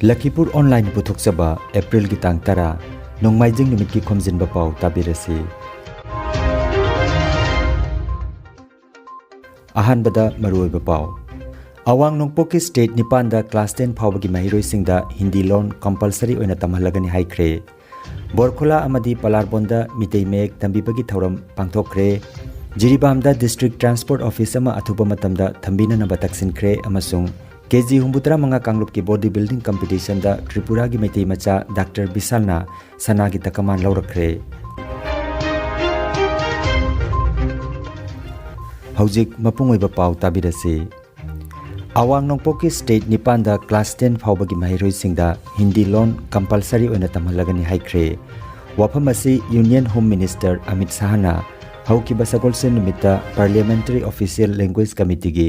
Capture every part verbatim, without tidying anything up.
ꯂꯈꯤꯄꯨꯔ online ꯄꯨꯊꯣꯛꯆꯕ ꯑꯦꯄ꯭ꯔꯤꯜꯒꯤ ꯇꯥꯡ ꯇꯔꯥ, ꯅꯣꯡꯃꯥꯏꯖꯤꯡ ꯅꯨꯃꯤꯠꯀꯤ ꯈꯣꯝꯖꯤꯟꯕ ꯄꯥꯎ ꯇꯥꯕꯤꯔꯁꯤ꯫ ꯑꯍꯥꯟꯕꯗ ꯃꯔꯨꯑꯣꯏꯕ ꯄꯥꯎ꯫ ꯑꯋꯥꯡ ꯅꯣꯡꯄꯣꯛꯀꯤ ꯁ꯭ꯇꯦꯠ ꯅꯤꯄꯥꯟꯗ ꯀ꯭ꯂꯥꯁ ꯇꯦꯟ ꯐꯥꯎꯕꯒꯤ ꯃꯍꯩꯔꯣꯏꯁꯤꯡꯗ ꯍꯤꯟꯗꯤ ꯂꯣꯟ ꯀꯝꯄꯜꯁꯔꯤ ꯑꯣꯏꯅ ꯇꯝꯍꯜꯂꯒꯅꯤ ꯍꯥꯏꯈ꯭ꯔꯦ꯫ ꯕꯣꯔꯈꯣꯂꯥ ꯑꯃꯗꯤ ꯄꯂꯥꯔꯕꯣꯟꯗ ꯃꯤꯇꯩ ꯃꯌꯦꯛ ꯇꯝꯕꯤꯕꯒꯤ ꯊꯧꯔꯝ ꯄꯥꯡꯊꯣꯛꯈ꯭ꯔꯦ꯫ ꯖꯤꯔꯤꯕꯥꯝꯗ ꯗꯤꯁꯇ꯭ꯔꯤꯛ ꯇ꯭ꯔꯥꯟꯁꯄꯣꯔꯠ ꯑꯣꯐꯤꯁ ꯑꯃ ꯑꯊꯨꯕ ꯃꯇꯝꯗ ꯊꯝꯕꯤꯅꯅꯕ ꯇꯛꯁꯤꯟꯈ꯭ꯔꯦ ꯑꯃꯁꯨꯡ ꯀꯦ ꯖꯤ ꯍꯨꯝꯐꯨꯇꯔꯥ ꯃꯉꯥ ꯀꯥꯡꯂꯨꯞꯀꯤ ꯕꯣꯗꯤ ꯕꯤꯜꯗꯤꯡ ꯀꯝꯄꯤꯇꯤꯁꯟꯗ ꯇ꯭ꯔꯤꯄꯨꯔꯥꯒꯤ ꯃꯩꯇꯩ ꯃꯆꯥ ꯗꯥꯛꯇꯔ ꯕꯤꯁꯥꯜꯅ ꯁꯅꯥꯒꯤ ꯇꯀꯃꯥꯟ ꯂꯧꯔꯛꯈ꯭ꯔꯦ꯫ ꯍꯧꯖꯤꯛ ꯃꯄꯨꯡ ꯑꯣꯏꯕ ꯄꯥꯎ ꯇꯥꯕꯤꯔꯁꯤ꯫ ꯑꯋꯥꯡ ꯅꯣꯡꯄꯣꯛꯀꯤ ꯁ꯭ꯇꯦꯠ ꯅꯤꯄꯥꯟꯗ ꯀ꯭ꯂꯥꯁ ꯇꯦꯟ ꯐꯥꯎꯕꯒꯤ ꯃꯍꯩꯔꯣꯏꯁꯤꯡꯗ ꯍꯤꯟꯗꯤ ꯂꯣꯟ ꯀꯝꯄꯜꯁꯔꯤ ꯑꯣꯏꯅ ꯇꯝꯍꯜꯂꯒꯅꯤ ꯍꯥꯏꯈ꯭ꯔꯦ꯫ ꯋꯥꯐꯝ ꯑꯁꯤ ꯌꯨꯅꯤꯌꯟ ꯍꯣꯝ ꯃꯤꯅꯤꯁꯇꯔ ꯑꯃꯤꯠ ꯁꯥꯍꯅ ꯍꯧꯈꯤꯕ ꯁꯒꯣꯜꯁꯦꯟ ꯅꯨꯃꯤꯠꯇ ꯄꯥꯔꯂꯤꯌꯥꯃꯦꯟꯇꯔꯤ ꯑꯣꯐꯤꯁꯤꯌꯦꯜ ꯂꯦꯡꯒ꯭ꯋꯦꯖ ꯀꯃꯤꯇꯤꯒꯤ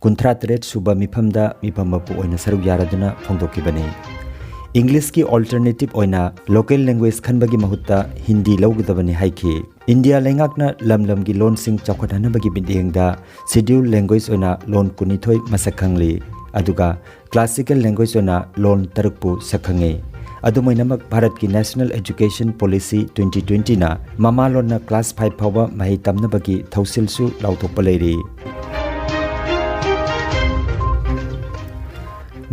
ꯀꯨꯟꯊ꯭ꯔꯥ ꯇꯔꯦꯠ ꯁꯨꯕ ꯃꯤꯐꯝꯗ ꯃꯤꯐꯝ ꯃꯄꯨ ꯑꯣꯏꯅ ꯁꯔꯨꯛ ꯌꯥꯔꯗꯨꯅ ꯐꯣꯡꯗꯣꯛꯈꯤꯕꯅꯤ꯫ ꯏꯪꯂꯤꯁꯀꯤ ꯑꯣꯜꯇꯔꯅꯦꯇꯤꯚ ꯑꯣꯏꯅ ꯂꯣꯀꯦꯜ ꯂꯦꯡꯒ꯭ꯋꯦꯖ ꯈꯟꯕꯒꯤ ꯃꯍꯨꯠꯇ ꯍꯤꯟꯗꯤ ꯂꯧꯒꯗꯕꯅꯤ ꯍꯥꯏꯈꯤ꯫ ꯏꯟꯗꯤꯌꯥ ꯂꯩꯉꯥꯛꯅ ꯂꯝ ꯂꯝꯒꯤ ꯂꯣꯟꯁꯤꯡ ꯆꯥꯎꯈꯠꯍꯟꯅꯕꯒꯤ ꯃꯤꯠꯌꯦꯡꯗ ꯁꯦꯗ꯭ꯌꯨꯜ ꯂꯦꯡꯒ꯭ꯋꯦꯖ ꯑꯣꯏꯅ ꯂꯣꯟ ꯀꯨꯟꯅꯤꯊꯣꯏ ꯃꯁꯛ ꯈꯪꯂꯤ, ꯑꯗꯨꯒ ꯀ꯭ꯂꯥꯁꯤꯀꯦꯜ ꯂꯦꯡꯒ꯭ꯋꯦꯖ ꯑꯣꯏꯅ ꯂꯣꯟ ꯇꯔꯨꯛꯄꯨ ꯁꯛꯈꯪꯉꯤ꯫ ꯑꯗꯨꯝ ꯑꯣꯏꯅꯃꯛ, ꯚꯥꯔꯠꯀꯤ ꯅꯦꯁꯅꯦꯜ ꯑꯦꯖꯨꯀꯦꯁꯟ ꯄꯣꯂꯤꯁꯤ ꯇ꯭ꯋꯦꯟꯇꯤ ꯇ꯭ꯋꯦꯟꯇꯤꯅ ꯃꯃꯥꯂꯣꯟꯅ ꯀ꯭ꯂꯥꯁ ꯐꯥꯏꯚ ꯐꯥꯎꯕ ꯃꯍꯩ ꯇꯝꯅꯕꯒꯤ ꯊꯧꯁꯤꯜꯁꯨ ꯂꯥꯎꯊꯣꯛꯄ ꯂꯩꯔꯤ꯫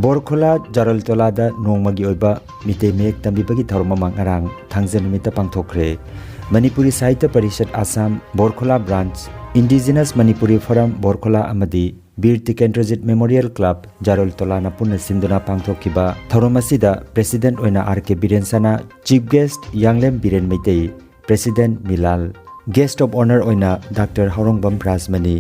ꯕꯣꯔꯈꯣꯂꯥ ꯖꯥꯔꯣꯜꯇꯣꯂꯥꯗ ꯅꯣꯡꯃꯒꯤ ꯑꯣꯏꯕ ꯃꯤꯇꯩ ꯃꯌꯦꯛ ꯇꯝꯕꯤꯕꯒꯤ ꯊꯧꯔꯝ ꯑꯃ ꯉꯔꯥꯡ ꯊꯥꯡꯖ ꯅꯨꯃꯤꯠꯇ ꯄꯥꯡꯊꯣꯛꯈ꯭ꯔꯦ꯫ Manipuri Sahitya Parishad Assam Borkhola branch, indigenous Manipuri forum Borkhola ꯑꯃꯗꯤ ꯕꯤꯔ ꯇꯤꯀꯦꯟꯗ꯭ꯔꯖꯤꯠ ꯃꯦꯃꯣꯔꯤꯌꯦꯜ ꯀ꯭ꯂꯕ ꯖꯥꯔꯣꯜꯇꯣꯂꯥꯅ ꯄꯨꯟꯅ ꯁꯤꯟꯗꯨꯅ ꯄꯥꯡꯊꯣꯛꯈꯤꯕ ꯊꯧꯔꯝ ꯑꯁꯤꯗ ꯄ꯭ꯔꯦꯁꯤꯗꯦꯟꯠ ꯑꯣꯏꯅ R K Biren Sana, chief guest Yanglem Biren Meitei, president Milal, guest of honour ꯑꯣꯏꯅ doctor Haorongbam Rajmani,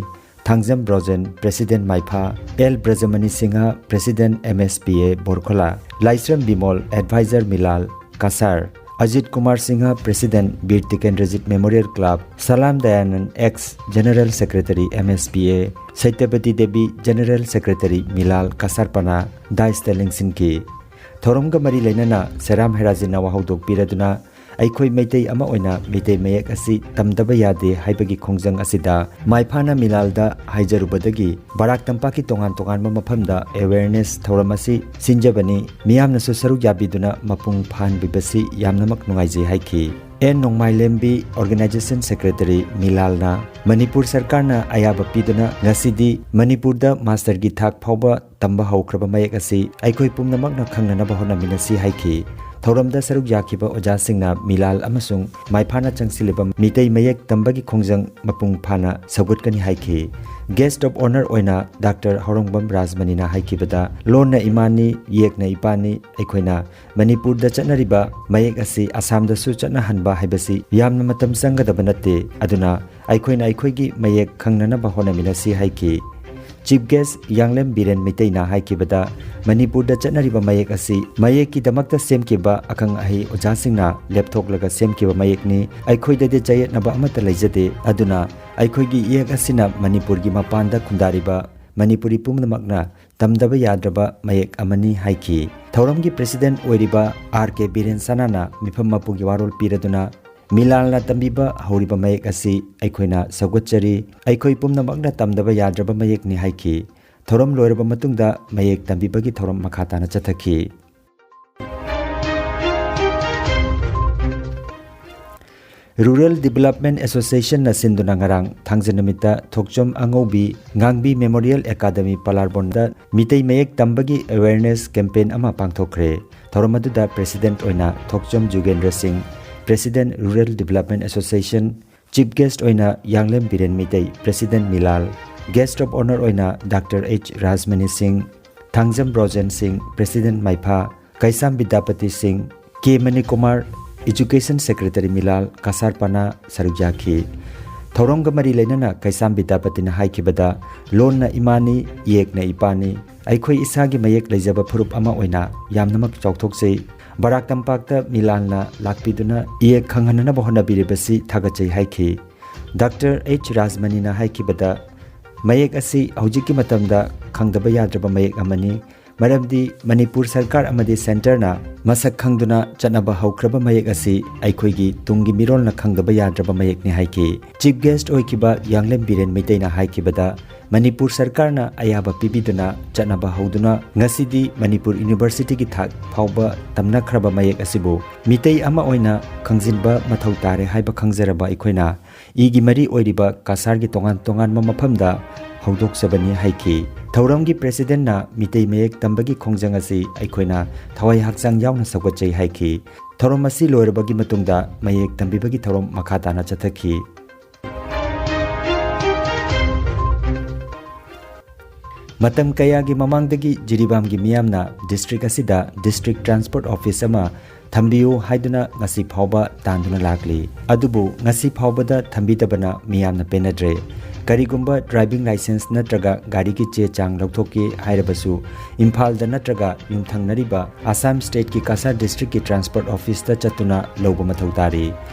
Thangjam Brojen, president Maipha, L Brajamani Singh, president M S P A Borkhola, Laishram Bimol, adviser Milal Cachar, Ajit Kumar Singh, president Bir Tikendrajit memorial club, Salam Dayanand, ex general secretary M S P A, Satyabati Devi, general secretary Milal ꯀꯁꯥꯔꯄꯅ ꯗꯥꯏꯁꯇ ꯂꯦꯡꯁꯤꯟꯈꯤ꯫ ꯊꯧꯔꯝꯒ ꯃꯔꯤ ꯂꯩꯅꯅ ꯁꯦꯔꯥꯝ ꯍꯦꯔꯥꯖꯤꯟꯅ ꯋꯥꯍꯧꯗꯣꯛ ꯄꯤꯔꯗꯨꯅ ꯑꯩꯈꯣꯏ ꯃꯩꯇꯩ ꯑꯃ ꯑꯣꯏꯅ ꯃꯩꯇꯩ ꯃꯌꯦꯛ ꯑꯁꯤ ꯇꯝꯗꯕ ꯌꯥꯗꯦ ꯍꯥꯏꯕꯒꯤ ꯈꯣꯡꯖꯪ ꯑꯁꯤꯗ ꯃꯥꯏꯐꯥꯅ ꯃꯤꯂꯥꯜꯗ ꯍꯥꯏꯖꯔꯨꯕꯗꯒꯤ ꯕꯔꯥꯛ ꯇꯝꯄꯥꯛꯀꯤ ꯇꯣꯉꯥꯟ ꯇꯣꯉꯥꯟꯕ ꯃꯐꯝꯗ awareness ꯊꯧꯔꯝ ꯑꯁꯤ ꯁꯤꯟꯖꯕꯅꯤ, ꯃꯤꯌꯥꯝꯅꯁꯨ ꯁꯔꯨꯛ ꯌꯥꯕꯤꯗꯨꯅ ꯃꯄꯨꯡ ꯐꯥꯍꯟꯕꯤꯕꯁꯤ ꯌꯥꯝꯅꯃꯛ ꯅꯨꯡꯉꯥꯏꯖꯩ ꯍꯥꯏꯈꯤ꯫ ꯑꯦꯟ ꯅꯣꯡꯃꯥꯏꯂꯦꯝꯕꯤ, organization secretary ꯃꯤꯂꯥꯜꯅ ꯃꯅꯤꯄꯨꯔ ꯁꯔꯀꯥꯔꯅ ꯑꯌꯥꯕ ꯄꯤꯗꯨꯅ ꯉꯁꯤꯗꯤ ꯃꯅꯤꯄꯨꯔꯗ ꯃꯥꯁꯇꯔꯒꯤ ꯊꯥꯛ ꯐꯥꯎꯕ ꯇꯝꯕ ꯍꯧꯈ꯭ꯔꯕ ꯃꯌꯦꯛ ꯑꯁꯤ ꯑꯩꯈꯣꯏ ꯄꯨꯝꯅꯃꯛꯅ ꯈꯪꯅꯅꯕ ꯍꯣꯠꯅꯃꯤꯟꯅꯁꯤ ꯍꯥꯏꯈꯤ꯫ ꯊꯧꯔꯝꯗ ꯁꯔꯨꯛ ꯌꯥꯈꯤꯕ ꯑꯣꯖꯥꯁꯤꯡꯅ ꯃꯤꯂꯥꯜ ꯑꯃꯁꯨꯡ ꯃꯥꯏꯐꯥꯅ ꯆꯪꯁꯤꯜꯂꯤꯕ ꯃꯤꯇꯩ ꯃꯌꯦꯛ ꯇꯝꯕꯒꯤ ꯈꯣꯡꯖꯪ ꯃꯄꯨꯡ ꯐꯥꯅ ꯁꯧꯒꯠꯀꯅꯤ ꯍꯥꯏꯈꯤ꯫ Guest of honour ꯑꯣꯏꯅ ꯗꯥꯛꯇꯔ ꯍꯧꯔꯣꯡꯕꯝ ꯔꯥꯖꯃꯅꯤꯅ ꯍꯥꯏꯈꯤꯕꯗ, ꯂꯣꯟꯅ ꯏꯃꯥꯅꯤ, ꯏꯌꯦꯛꯅ ꯏꯄꯥꯅꯤ, ꯑꯩꯈꯣꯏꯅ ꯃꯅꯤꯄꯨꯔꯗ ꯆꯠꯅꯔꯤꯕ ꯃꯌꯦꯛ ꯑꯁꯤ ꯑꯁꯥꯝꯗꯁꯨ ꯆꯠꯅꯍꯟꯕ ꯍꯥꯏꯕꯁꯤ ꯌꯥꯝꯅ ꯃꯇꯝ ꯆꯪꯒꯗꯕ ꯅꯠꯇꯦ꯫ ꯑꯗꯨꯅ ꯑꯩꯈꯣꯏꯅ ꯑꯩꯈꯣꯏꯒꯤ ꯃꯌꯦꯛ ꯈꯪꯅꯅꯕ ꯍꯣꯠꯅꯃꯤꯟꯅꯁꯤ ꯍꯥꯏꯈꯤ꯫ Chief guest ꯌꯥꯡꯂꯦꯝ ꯕꯤꯔꯦꯟ ꯃꯩꯇꯩꯅ ꯍꯥꯏꯈꯤꯕꯗ, ꯃꯅꯤꯄꯨꯔꯗ ꯆꯠꯅꯔꯤꯕ ꯃꯌꯦꯛ ꯑꯁꯤ ꯃꯌꯦꯛꯀꯤꯗꯃꯛꯇ ꯁꯦꯝꯈꯤꯕ ꯑꯈꯪ ꯑꯍꯩ ꯑꯣꯖꯥꯁꯤꯡꯅ ꯂꯦꯞꯊꯣꯛꯂꯒ ꯁꯦꯝꯈꯤꯕ ꯃꯌꯦꯛꯅꯤ꯫ ꯑꯩꯈꯣꯏꯗꯗꯤ ꯆꯌꯦꯠꯅꯕ ꯑꯃꯠꯇ ꯂꯩꯖꯗꯦ꯫ ꯑꯗꯨꯅ ꯑꯩꯈꯣꯏꯒꯤ ꯏꯌꯦꯛ ꯑꯁꯤꯅ ꯃꯅꯤꯄꯨꯔꯒꯤ ꯃꯄꯥꯟꯗ ꯈꯨꯟꯗꯥꯔꯤꯕ ꯃꯅꯤꯄꯨꯔꯤ ꯄꯨꯝꯅꯃꯛꯅ ꯇꯝꯗꯕ ꯌꯥꯗ꯭ꯔꯕ ꯃꯌꯦꯛ ꯑꯃꯅꯤ ꯍꯥꯏꯈꯤ꯫ ꯊꯧꯔꯝꯒꯤ president ꯑꯣꯏꯔꯤꯕ ꯑꯥꯔ ꯀꯦ ꯕꯤꯔꯦꯟ ꯁꯅꯥꯅ ꯃꯤꯐꯝ ꯃꯄꯨꯒꯤ ꯋꯥꯔꯣꯜ ꯄꯤꯔꯗꯨꯅ, ꯃꯤꯂꯥꯜꯅ ꯇꯝꯕꯤꯕ ꯍꯧꯔꯤꯕ ꯃꯌꯦꯛ ꯑꯁꯤ ꯑꯩꯈꯣꯏꯅ ꯁꯧꯒꯠꯆꯔꯤ꯫ ꯑꯩꯈꯣꯏ ꯄꯨꯝꯅꯃꯛꯅ ꯇꯝꯗꯕ ꯌꯥꯗ꯭ꯔꯕ ꯃꯌꯦꯛꯅꯤ ꯍꯥꯏꯈꯤ꯫ ꯊꯧꯔꯝ ꯂꯣꯏꯔꯕ ꯃꯇꯨꯡꯗ ꯃꯌꯦꯛ ꯇꯝꯕꯤꯕꯒꯤ ꯊꯧꯔꯝ ꯃꯈꯥ ꯇꯥꯅ ꯆꯠꯊꯈꯤ꯫ Rural Development Associationꯅ ꯁꯤꯟꯗꯨꯅ ꯉꯔꯥꯡ ꯊꯥꯡꯖ ꯅꯨꯃꯤꯠꯇ ꯊꯣꯛꯆꯣꯝ ꯑꯉꯧꯕꯤ ꯉꯥꯡꯕꯤ Memorial Academy ꯄꯂꯥꯔꯕꯣꯟꯗ ꯃꯤꯇꯩ ꯃꯌꯦꯛ ꯇꯝꯕꯒꯤ awareness campaign ꯑꯃ ꯄꯥꯡꯊꯣꯛꯈ꯭ꯔꯦ꯫ ꯊꯧꯔꯝ ꯑꯗꯨꯗ president ꯑꯣꯏꯅ ꯊꯣꯛꯆꯣꯝ ꯖꯨꯒꯦꯟꯗ꯭ꯔ ꯁꯤꯡ, president Rural Development Association, chief guest ꯑꯣꯏꯅ Yanglem Biren Meitei, president Milal, guest of honour ꯑꯣꯏꯅ ꯗꯥꯛꯇꯔ ꯑꯩꯆ ꯔꯥꯖꯃꯅꯤ ꯁꯤꯡ, ꯊꯥꯡꯖꯝ ꯕ꯭ꯔꯣꯖꯦꯟ ꯁꯤꯡ, president ꯃꯥꯏꯐꯥ, ꯀꯩꯁꯥꯝ ꯕꯤꯗ꯭ꯌꯥꯄꯇꯤ ꯁꯤꯡ, ꯀꯦ ꯃꯅꯤꯀꯨꯃꯥꯔ, education secretary ꯃꯤꯂꯥꯜ, ꯀꯁꯥꯔ ꯄꯅꯥ ꯁꯔꯨꯛ ꯌꯥꯈꯤ꯫ ꯊꯧꯔꯝꯒ ꯃꯔꯤ ꯂꯩꯅꯅ ꯀꯩꯁꯥꯝ ꯕꯤꯗ꯭ꯌꯥꯄꯇꯤꯅ ꯍꯥꯏꯈꯤꯕꯗ, ꯂꯣꯟꯅ ꯏꯃꯥꯅꯤ, ꯏꯌꯦꯛꯅ ꯏꯄꯥꯅꯤ, ꯑꯩꯈꯣꯏ ꯏꯁꯥꯒꯤ ꯃꯌꯦꯛ ꯂꯩꯖꯕ ꯐꯨꯔꯨꯞ ꯑꯃ ꯑꯣꯏꯅ ꯌꯥꯝꯅꯃꯛ ꯆꯥꯎꯊꯣꯛꯆꯩ꯫ ꯕꯔꯥꯛ ꯇꯝꯄꯥꯛꯇ ꯃꯤꯂꯥꯜꯅ ꯂꯥꯛꯄꯤꯗꯨꯅ ꯏꯌꯦꯛ ꯈꯪꯍꯟꯅꯅꯕ ꯍꯣꯠꯅꯕꯤꯔꯤꯕꯁꯤ ꯊꯥꯒꯠꯆꯩ ꯍꯥꯏꯈꯤ꯫ ꯗꯥꯛꯇꯔ ꯑꯩꯆ ꯔꯥꯖꯃꯅꯤꯅ ꯍꯥꯏꯈꯤꯕꯗ, ꯃꯌꯦꯛ ꯑꯁꯤ ꯍꯧꯖꯤꯛꯀꯤ ꯃꯇꯝꯗ ꯈꯪꯗꯕ ꯌꯥꯗ꯭ꯔꯕ ꯃꯌꯦꯛ ꯑꯃꯅꯤ꯫ ꯃꯔꯝꯗꯤ ꯃꯅꯤꯄꯨꯔ ꯁꯔꯀꯥꯔ ꯑꯃꯗꯤ ꯁꯦꯟꯇꯔꯅ ꯃꯁꯛ ꯈꯪꯗꯨꯅ ꯆꯠꯅꯕ ꯍꯧꯈ꯭ꯔꯕ ꯃꯌꯦꯛ ꯑꯁꯤ ꯑꯩꯈꯣꯏꯒꯤ ꯇꯨꯡꯒꯤ ꯃꯤꯔꯣꯜꯅ ꯈꯪꯗꯕ ꯌꯥꯗ꯭ꯔꯕ ꯃꯌꯦꯛꯅꯤ ꯍꯥꯏꯈꯤ꯫ ꯆꯤꯐ ꯒꯦꯁ꯭ꯠ ꯑꯣꯏꯈꯤꯕ ꯌꯥꯡꯂꯦꯟ ꯕꯤꯔꯦꯟ ꯃꯩꯇꯩꯅ ꯍꯥꯏꯈꯤꯕꯗ, ꯃꯅꯤꯄꯨꯔ ꯁꯔꯀꯥꯔꯅ ꯑꯌꯥꯕ ꯄꯤꯕꯤꯗꯨꯅ ꯆꯠꯅꯕ ꯍꯧꯗꯨꯅ ꯉꯁꯤꯗꯤ ꯃꯅꯤꯄꯨꯔ ꯌꯨꯅꯤꯚꯔꯁꯤꯇꯤꯒꯤ ꯊꯥꯛ ꯐꯥꯎꯕ ꯇꯝꯅꯈ꯭ꯔꯕ ꯃꯌꯦꯛ ꯑꯁꯤꯕꯨ ꯃꯤꯇꯩ ꯑꯃ ꯑꯣꯏꯅ ꯈꯪꯖꯤꯟꯕ ꯃꯊꯧ ꯇꯥꯔꯦ ꯍꯥꯏꯕ ꯈꯪꯖꯔꯕ ꯑꯩꯈꯣꯏꯅ ꯏꯒꯤ ꯃꯔꯤ ꯑꯣꯏꯔꯤꯕ ꯀꯁꯥꯔꯒꯤ ꯇꯣꯉꯥꯟ ꯇꯣꯉꯥꯟꯕ ꯃꯐꯝꯗ ꯍꯧꯗꯣꯛꯆꯕꯅꯤ ꯍꯥꯏꯈꯤ꯫ ꯊꯧꯔꯝꯒꯤ ꯄ꯭ꯔꯦꯁꯤꯗꯦꯟꯠꯅ ꯃꯤꯇꯩ ꯃꯌꯦꯛ ꯇꯝꯕꯒꯤ ꯈꯣꯡꯖꯪ ꯑꯁꯤ ꯑꯩꯈꯣꯏꯅ ꯊꯋꯥꯏ ꯍꯛꯆꯥꯡ ꯌꯥꯎꯅ ꯁꯧꯒꯠꯆꯩ ꯍꯥꯏꯈꯤ꯫ ꯊꯧꯔꯝ ꯑꯁꯤ ꯂꯣꯏꯔꯕꯒꯤ ꯃꯇꯨꯡꯗ ꯃꯌꯦꯛ ꯇꯝꯕꯤꯕꯒꯤ ꯊꯧꯔꯝ ꯃꯈꯥ ꯇꯥꯅ ꯆꯠꯊꯈꯤ꯫ ꯃꯇꯝ ꯀꯌꯥꯒꯤ ꯃꯃꯥꯡꯗꯒꯤ ꯖꯤꯔꯤꯕꯥꯝꯒꯤ ꯃꯤꯌꯥꯝꯅ ꯗꯤꯁꯇ꯭ꯔꯤꯛ ꯑꯁꯤꯗ ꯗꯤꯁꯇ꯭ꯔꯤꯛ ꯇ꯭ꯔꯥꯟꯁꯄꯣꯔꯠ ꯑꯣꯐꯤꯁ ꯑꯃ ꯊꯝꯕꯤꯌꯨ ꯍꯥꯏꯗꯨꯅ ꯉꯁꯤ ꯐꯥꯎꯕ ꯇꯥꯟꯗꯨꯅ ꯂꯥꯛꯂꯤ꯫ ꯑꯗꯨꯕꯨ ꯉꯁꯤ ꯐꯥꯎꯕꯗ ꯊꯝꯕꯤꯗꯕꯅ ꯃꯤꯌꯥꯝꯅ ꯄꯦꯟꯅꯗ꯭ꯔꯦ꯫ ꯀꯔꯤꯒꯨꯝꯕ ꯗ꯭ꯔꯥꯏꯚꯤꯡ ꯂꯥꯏꯁꯦꯟꯁ ꯅꯠꯇ꯭ꯔꯒ ꯒꯥꯔꯤꯒꯤ ꯆꯦ ꯆꯥꯡ ꯂꯧꯊꯣꯛꯀꯦ ꯍꯥꯏꯔꯕꯁꯨ ꯏꯝꯐꯥꯜꯗ ꯅꯠꯇ꯭ꯔꯒ ꯌꯨꯝꯊꯪꯅꯔꯤꯕ ꯑꯁꯥꯝ ꯁ꯭ꯇꯦꯠꯀꯤ ꯀꯁꯥꯔ ꯗꯤꯁꯇ꯭ꯔꯤꯛꯀꯤ ꯇ꯭ꯔꯥꯟꯁꯄꯣꯔꯠ ꯑꯣꯐꯤꯁꯇ ꯆꯠꯇꯨꯅ ꯂꯧꯕ ꯃꯊꯧ ꯇꯥꯔꯤ꯫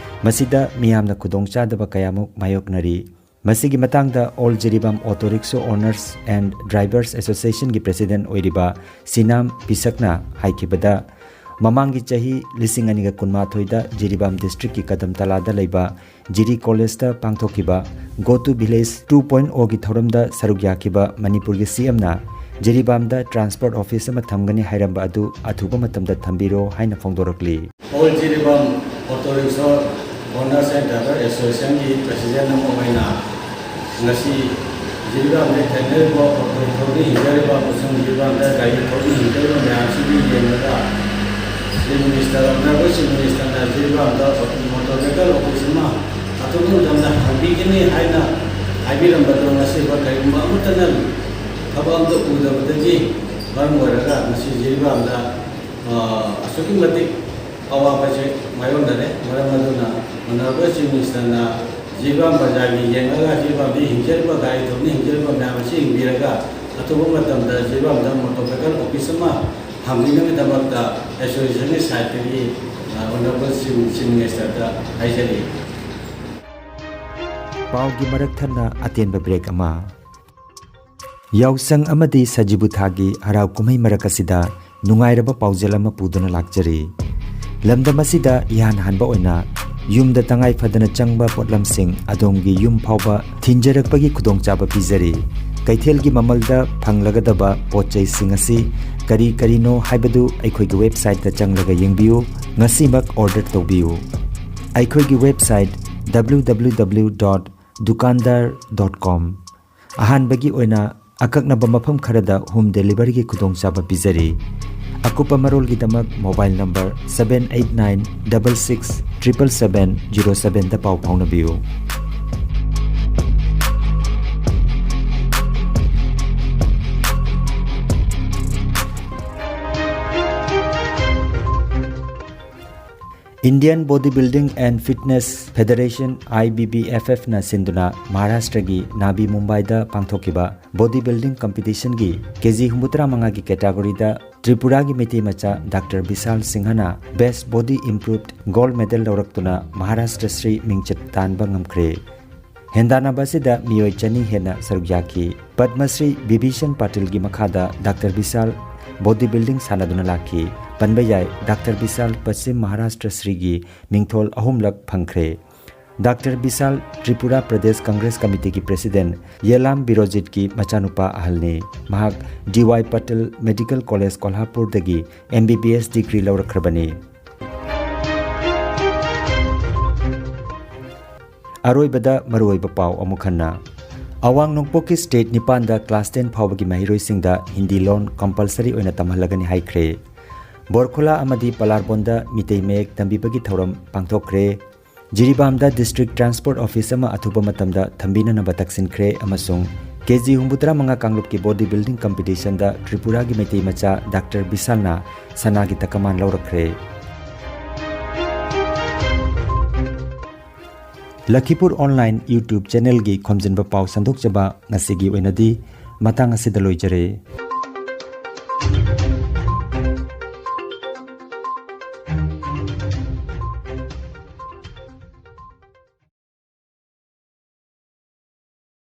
ꯃꯁꯤꯗ ꯃꯤꯌꯥꯝꯅ ꯈꯨꯗꯣꯡꯆꯥꯗꯕ ꯀꯌꯥꯃꯨꯛ ꯃꯥꯌꯣꯛꯅꯔꯤ꯫ ꯃꯁꯤꯒꯤ ꯃꯇꯥꯡꯗ all Jiribam auto rickshaw owners and drivers ꯑꯦꯁꯣꯁꯤꯌꯦꯁꯟꯒꯤ ꯄ꯭ꯔꯦꯁꯤꯗꯦꯟꯠ ꯑꯣꯏꯔꯤꯕ ꯁꯤꯅꯥꯝ ꯄꯤꯁꯛꯅ ꯍꯥꯏꯈꯤꯕꯗ, ꯃꯃꯥꯡꯒꯤ ꯆꯍꯤ ꯂꯤꯁꯤꯡ ꯑꯅꯤꯒ ꯀꯨꯟꯃꯥꯊꯣꯏꯗ ꯖꯤꯔꯤꯕꯥꯝ ꯗꯤꯁꯇ꯭ꯔꯤꯛꯀꯤ ꯀꯗꯝꯇꯂꯥꯗ ꯂꯩꯕ ꯖꯤꯔꯤ ꯀꯣꯂꯦꯖꯇ ꯄꯥꯡꯊꯣꯛꯈꯤꯕ Go to Village two point O ꯒꯤ ꯊꯧꯔꯝꯗ ꯁꯔꯨꯛ ꯌꯥꯈꯤꯕ ꯃꯅꯤꯄꯨꯔꯒꯤ ꯁꯤꯑꯦꯝꯅ ꯖꯤꯔꯤꯕꯥꯝꯗ ꯇ꯭ꯔꯥꯟꯁꯄꯣꯔꯠ ꯑꯣꯐꯤꯁ ꯑꯃ ꯊꯝꯒꯅꯤ ꯍꯥꯏꯔꯝꯕ ꯑꯗꯨ ꯑꯊꯨꯕ ꯃꯇꯝꯗ ꯊꯝꯕꯤꯔꯣ ꯍꯥꯏꯅ ꯐꯣꯡꯗꯣꯔꯛꯂꯤ꯫ All Jiribam auto rickshaw owners and driver ꯑꯦꯁꯣꯁꯤꯌꯦꯁꯟꯒꯤ ꯄ꯭ꯔꯦꯁꯤꯗꯦꯟꯠ ꯑꯃ ꯑꯣꯏꯅ ꯉꯁꯤ ꯖꯤꯔꯤꯕꯥꯝꯗ ꯊꯦꯡꯅꯔꯤꯕ ꯑꯣꯇꯣ ꯊꯧꯕ ꯍꯤꯡꯖꯔꯤꯕ ꯑꯃꯁꯨꯡ ꯖꯤꯔꯤꯕꯥꯝꯗ ꯒꯥꯔꯤ ꯊꯧꯕ ꯍꯤꯡꯖꯔꯤꯕ ꯃꯌꯥꯝꯁꯤꯕꯨ ꯌꯦꯡꯂꯒ ꯆꯤꯐ ꯃꯤꯅꯤꯁꯇꯔ, ꯑꯣꯅꯔꯦꯕꯜ ꯆꯤꯐ ꯃꯤꯅꯤꯁꯇꯔꯅ ꯖꯤꯔꯤꯕꯥꯝꯗ ꯃꯣꯇꯣꯔ ꯚꯦꯍꯤꯀꯜ ꯑꯣꯐꯤꯁ ꯑꯃ ꯑꯊꯨꯕ ꯃꯇꯝꯗ ꯍꯥꯡꯕꯤꯒꯅꯤ ꯍꯥꯏꯅ ꯍꯥꯏꯕꯤꯔꯝꯕꯗꯣ ꯉꯁꯤꯐꯥꯎ ꯀꯔꯤꯒꯨꯝꯕ ꯑꯃꯠꯇꯅ ꯊꯕꯛ ꯑꯝꯇ ꯎꯗꯕꯗꯒꯤ ꯃꯔꯝ ꯑꯣꯏꯔꯒ ꯉꯁꯤ ꯖꯤꯔꯤꯕꯥꯝꯗ, ꯑ, ꯑꯁꯨꯛꯀꯤ ꯃꯇꯤꯛ ꯑꯋꯥꯕꯁꯦ ꯃꯥꯌꯣꯛꯅꯔꯦ꯫ ꯃꯔꯝ ꯑꯗꯨꯅ ꯑꯣꯅꯔꯦꯕꯜ ꯆꯤꯐ ꯃꯤꯅꯤꯁꯇꯔꯅ ꯖꯤꯔꯤꯕꯥꯝ ꯕꯖꯥꯔꯒꯤ ꯌꯦꯡꯂꯒ ꯖꯤꯔꯤꯕꯥꯝꯗ ꯍꯤꯡꯖꯔꯤꯕ ꯒꯥꯔꯤ ꯊꯧꯗꯨꯅ ꯍꯤꯡꯖꯔꯤꯕ ꯃꯌꯥꯝ ꯑꯁꯤ ꯌꯦꯡꯕꯤꯔꯒ ꯑꯊꯨꯕ ꯃꯇꯝꯗ ꯖꯤꯔꯤꯕꯥꯝꯗ ꯃꯣꯇꯣꯔ ꯚꯦꯍꯤꯀꯜ ꯑꯣꯐꯤꯁ ꯑꯃ ꯍꯥꯡꯕꯤꯅꯕꯒꯤꯗꯃꯛꯇ ꯑꯦꯁꯣꯁꯤꯌꯦꯁꯟꯒꯤ ꯁꯥꯏꯠꯇꯒꯤ, ꯑ, ꯑꯣꯅꯔꯦꯕꯜ ꯆꯤꯐ, ꯆꯤꯐ ꯃꯤꯅꯤꯁꯇꯔꯗ ꯍꯥꯏꯖꯔꯤ꯫ ꯄꯥꯎꯒꯤ ꯃꯔꯛ ꯊꯠꯅ ꯑꯇꯦꯟꯕ ꯕ꯭ꯔꯦꯛ ꯑꯃ꯫ ꯌꯥꯎꯁꯪ ꯑꯃꯗꯤ ꯁꯖꯤꯕꯨ ꯊꯥꯒꯤ ꯍꯔꯥꯎ ꯀꯨꯝꯍꯩ ꯃꯔꯛ ꯑꯁꯤꯗ ꯅꯨꯡꯉꯥꯏꯔꯕ ꯄꯥꯎꯖꯦꯜ ꯑꯃ ꯄꯨꯗꯨꯅ ꯂꯥꯛꯆꯔꯤ꯫ ꯂꯝꯗꯝ ꯑꯁꯤꯗ ꯏꯍꯥꯟ ꯍꯥꯟꯕ ꯑꯣꯏꯅ ꯌꯨꯝꯗ ꯇꯉꯥꯏ ꯐꯗꯅ ꯆꯪꯕ ꯄꯣꯠꯂꯝꯁꯤꯡ ꯑꯗꯣꯝꯒꯤ ꯌꯨꯝ ꯐꯥꯎꯕ ꯊꯤꯟꯖꯔꯛꯄꯒꯤ ꯈꯨꯗꯣꯡꯆꯥꯕ ꯄꯤꯖꯔꯤ꯫ ꯀꯩꯊꯦꯜꯒꯤ ꯃꯃꯜꯗ ꯐꯪꯂꯒꯗꯕ ꯄꯣꯠ ꯆꯩꯁꯤꯡ ꯑꯁꯤ ꯀꯔꯤ ꯀꯔꯤꯅꯣ ꯍꯥꯏꯕꯗꯨ ꯑꯩꯈꯣꯏꯒꯤ websiteꯇ ꯆꯪꯂꯒ ꯌꯦꯡꯕꯤꯌꯨ꯫ ꯉꯁꯤꯃꯛ order ꯇꯧꯕꯤꯌꯨ꯫ ꯑꯩꯈꯣꯏꯒꯤ website W W W dot dukandar dot com꯫ ꯑꯍꯥꯟꯕꯒꯤ ꯑꯣꯏꯅ ꯑꯀꯛꯅꯕ ꯃꯐꯝ ꯈꯔꯗ home deliveryꯒꯤ ꯈꯨꯗꯣꯡꯆꯥꯕ ꯄꯤꯖꯔꯤ꯫ ꯑꯀꯨꯞꯄ ꯃꯔꯣꯜꯒꯤꯗꯃꯛ mobile number seven eight nine double six triple seven zero sevenꯗ ꯄꯥꯎ ꯐꯥꯎꯅꯕꯤꯌꯨ꯫ Indian Body Building and Fitness Federation, I B B F Fꯅ ꯁꯤꯟꯗꯨꯅ ꯃꯍꯥꯔꯥꯁꯇ꯭ꯔꯒꯤ ꯅꯥꯕꯤ ꯃꯨꯝꯕꯥꯏꯗ ꯄꯥꯡꯊꯣꯛꯈꯤꯕ body building competitionꯒꯤ ꯀꯦ ꯖꯤ ꯍꯨꯝꯐꯨꯇꯔꯥ ꯃꯉꯥꯒꯤ categoryꯗ ꯇ꯭ꯔꯤꯄꯨꯔꯥꯒꯤ ꯃꯩꯇꯩ ꯃꯆꯥ ꯗꯥꯛꯇꯔ ꯕꯤꯁꯥꯜ ꯁꯤꯡꯍꯅ Best Body Improved Gold Medal ꯂꯧꯔꯛꯇꯨꯅ Maharashtra Shri ꯃꯤꯡꯆꯠ ꯇꯥꯟꯕ ꯉꯝꯈ꯭ꯔꯦ꯫ ꯍꯦꯟꯗꯥꯟꯅꯕ ꯑꯁꯤꯗ ꯃꯤꯑꯣꯏ ꯆꯅꯤ ꯍꯦꯟꯅ ꯁꯔꯨꯛ ꯌꯥꯈꯤ꯫ ꯄꯗꯃ ꯁ꯭ꯔꯤ ꯕꯤꯚꯤꯁꯟ ꯄꯥꯇꯤꯜꯒꯤ ꯃꯈꯥꯗ ꯗꯥꯛꯇꯔ ꯕꯤꯁꯥꯜ body building ꯁꯥꯟꯅꯗꯨꯅ ꯂꯥꯛꯈꯤ꯫ ꯄꯟꯕ ꯌꯥꯏ, ꯗꯥꯛꯇꯔ ꯕꯤꯁꯥꯜ ꯄꯁꯆꯤꯝ ꯃꯍꯥꯔꯥꯁꯇ꯭ꯔ ꯁ꯭ꯔꯤꯒꯤ ꯃꯤꯡꯊꯣꯜ ꯑꯍꯨꯝꯂꯛ ꯐꯪꯈ꯭ꯔꯦ꯫ ꯗꯥꯛꯇꯔ ꯕꯤꯁꯥꯜ ꯇ꯭ꯔꯤꯄꯨꯔꯥ ꯄ꯭ꯔꯗꯦꯁ ꯀꯪꯒ꯭ꯔꯦꯁ ꯀꯃꯤꯇꯤꯒꯤ president ꯌꯦꯂꯥꯝ ꯕꯤꯔꯣꯖꯤꯠꯀꯤ ꯃꯆꯥꯅꯨꯄꯥ ꯑꯍꯜꯅꯤ꯫ ꯃꯍꯥꯛ D Y Patil medical college ꯀꯣꯜꯍꯥꯄꯨꯔꯗꯒꯤ M B B S degree ꯂꯧꯔꯛꯈ꯭ꯔꯕꯅꯤ꯫ ꯑꯔꯣꯏꯕꯗ ꯃꯔꯨꯑꯣꯏꯕ ꯄꯥꯎ ꯑꯃꯨꯛ ꯍꯟꯅ꯫ ꯑꯋꯥꯡ ꯅꯣꯡꯄꯣꯛꯀꯤ state ꯅꯤꯄꯥꯟꯗ class ten ꯐꯥꯎꯕꯒꯤ ꯃꯍꯩꯔꯣꯏꯁꯤꯡꯗ ꯍꯤꯟꯗꯤ ꯂꯣꯟ compulsory ꯑꯣꯏꯅ ꯇꯝꯍꯜꯂꯒꯅꯤ ꯍꯥꯏꯈ꯭ꯔꯦ꯫ ꯕꯣꯔꯈꯨꯂꯥ ꯑꯃꯗꯤ ꯄꯂꯥꯔꯕꯣꯟꯗ ꯃꯤꯇꯩ ꯃꯌꯦꯛ ꯇꯝꯕꯤꯕꯒꯤ ꯊꯧꯔꯝ ꯄꯥꯡꯊꯣꯛꯈ꯭ꯔꯦ꯫ ꯖꯤꯔꯤꯕꯥꯝꯗ district transport office ꯑꯃ ꯑꯊꯨꯕ ꯃꯇꯝꯗ ꯊꯝꯕꯤꯅꯅꯕ ꯇꯛꯁꯤꯟꯈ꯭ꯔꯦ ꯑꯃꯁꯨꯡ ꯀꯦ ꯖꯤ ꯍꯨꯝꯐꯨꯇꯔꯥ ꯃꯉꯥ ꯀꯥꯡꯂꯨꯞꯀꯤ body building competitionꯗ ꯇ꯭ꯔꯤꯄꯨꯔꯥꯒꯤ ꯃꯩꯇꯩ ꯃꯆꯥ ꯗꯥꯛꯇꯔ ꯕꯤꯁꯥꯜꯅ ꯁꯅꯥꯒꯤ ꯇꯀꯃꯥꯟ ꯂꯧꯔꯛꯈ꯭ꯔꯦ꯫ ꯂꯈꯤꯄꯨꯔ online YouTube channelꯒꯤ ꯈꯣꯝꯖꯤꯟꯕ ꯄꯥꯎ ꯁꯟꯗꯣꯛꯆꯕ ꯉꯁꯤꯒꯤ ꯑꯣꯏꯅꯗꯤ ꯃꯇꯥꯡ ꯑꯁꯤꯗ ꯂꯣꯏꯖꯔꯦ꯫